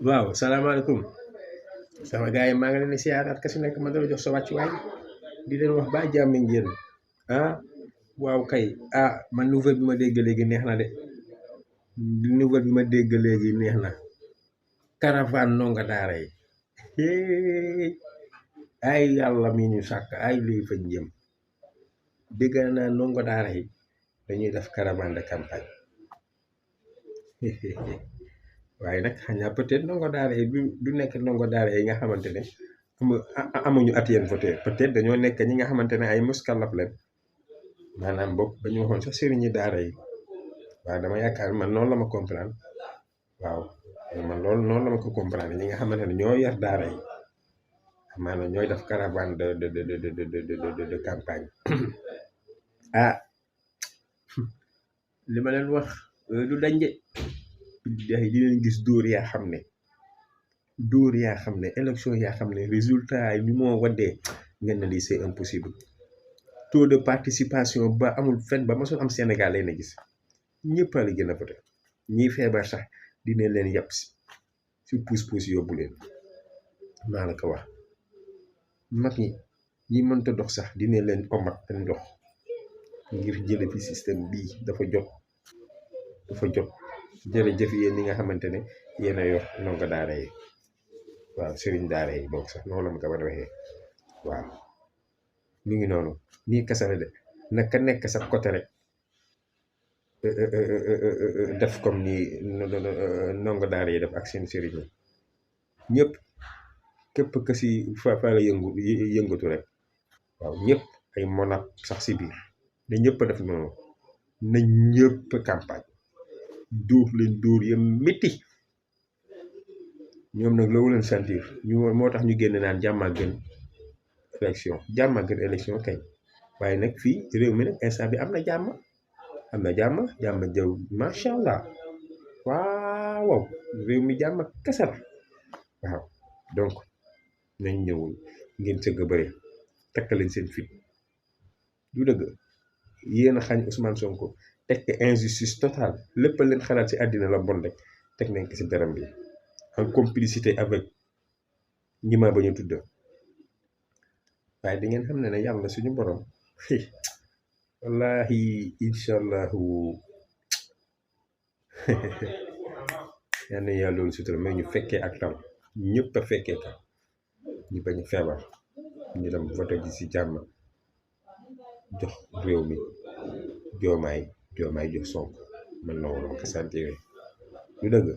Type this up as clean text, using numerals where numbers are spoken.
waaw salaamaaleykum sama gars yi maa ngi leen di siyaaraat kasi nekk ma dala jox sa wàccuwaay di leen wax ba jàmm ngeen ah waaw kay man nouvelle bi ma dégg léegi neex na de nouvelle bi ma dégg léegi neex na caravane ndongo daara yi ay yàlla mi ñu sàkk ay lii fañ jëm dégg naa ndongo daara yi dañuy def caravane de campagne waaye nag xanaa peut-être ndongo daara yi du nekk ndongo daara yi nga xamante ne amuñu at yéen voté peut-être dañoo nekk ñi nga xamante ne ay muskalaf leen maanaam boog ba ñu waxoon sax sëriñi daara yi waaw dama yaakaar man noonu la ma comprendre waaw man loolu noonu la ma ko comprendre ñi nga xamante ne ñoo yar daara yi maanaam ñooy def caravane de campagne li ma leen wax du dañ de billahi di leen gis dóor yaa xam ne élection yaa xam ne résultat yi ni moo waddee ngeen ne lii c'est impossible taux de participation ba amul fen ba masul am Sénégal lay na gis ñëpp a la gën a voté ñiy feebar sax dina leen yàpp si puus yóbbu leen maa la ko wax mag ñi mënta dox sax dina leen omat dañ dox ngir jële fi système bii dafa jot jërëjëf yéen ñi nga xamante ne yéen a yor ndongo daara yi waaw sëriñ daara yi boog sax noonu la ma ko war a waxee waaw mi ngi noonu nii kasara de naka nekk sa côté rek def comme ni ndongo daara yi def ak seen sëriñ yi ñëpp képp ka si fa la yëngatu rek waaw ñëpp ay monat sax si biir ne ñëpp def noonu na ñëpp campagne dóor leen dóor ya métti ñoom nag loolu leen sentir ñu moo tax ñu génn naan jàmm ak gën élection kay waaye nag fii réew mi nag instant bi am na jàmm jëw macha allah waaw réew mi jàmm kese la waaw donc nañ ñëwul ngeen sëgg a bëri takk leen seen fit du dëgg yéen a xañ Ousmane Sonko teg injustice totale lépp leen xalaat ci àddina la bon rek teg nañ ko ci daram bi en complicité avec ñi ma bañ a tudd waaye di ngeen xam ne yàlla suñu borom wallahi incha allahu yal na yàlla loolu sutura mais ñu fekkee ak tam ñëpp a fekkee ka ñu bañ a feebar ñu dem voté ji ci jàmm jox réew mi joomaay jox Sonko man noonu la ma ko sentir du dëgg